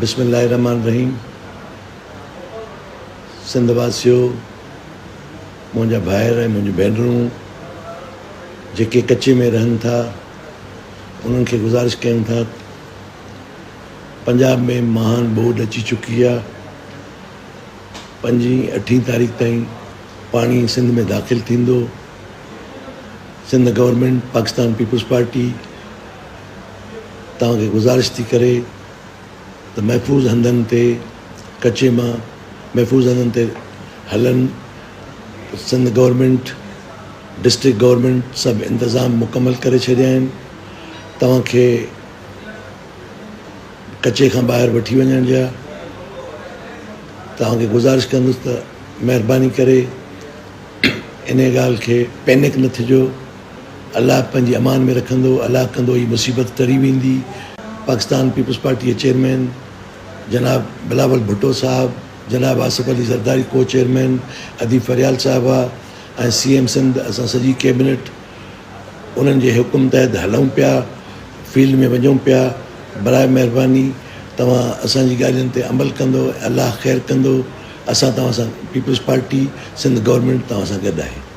بسم الله الرحمٰن الرحيم سنڌ واسيو منهنجا ڀائر ۽ منهنجون ڀينرون جيڪي ڪچي ۾ رهن ٿا انهن کي گذارش ڪيون ٿا پنجاب ۾ مهان ٻوڏ اچي چڪي آ پنجين اٺين تاريخ تائين پاڻي سنڌ ۾ داخل ٿيندو Sindh government Pakistan peoples party توهان کي گذارش ٿي ڪري ته محفوظ هنڌن تي ڪچي مان محفوظ هنڌن تي هلن سنڌ گورنمينٽ ڊسٽرڪٽ گورنمينٽ سڀ انتظام مڪمل ڪري ڇڏيا آهن توهان کي ڪچي کان ٻاهر وٺي وڃڻ جا توهان کي گذارش ڪندس ته مهرباني ڪري انهيء ڳالهه کي پينڪ نه ٿجو. الله پنهنجي امان ۾ رکندو. الله ڪندو هي مصيبت ٽري ويندي. پاڪستان پيپلز پارٽي جي چيئرمين جناب بلاول ڀٽو صاحب، جناب آصف علي زرداري ڪو چيئرمين، ادي فريال صاحبه ۽ سي ايم سنڌ اسان سڄي ڪيبنيٽ انهن جي حڪم تحت هلون پيا، فيلڊ ۾ وڃون پيا. براء مهرباني توهان اسان جي ڳالهين تي عمل ڪندو ۽ الله خير ڪندو. اسان توهان سان پيپلز پارٽي سنڌ گورنمينٽ توهان سان گڏ آهي.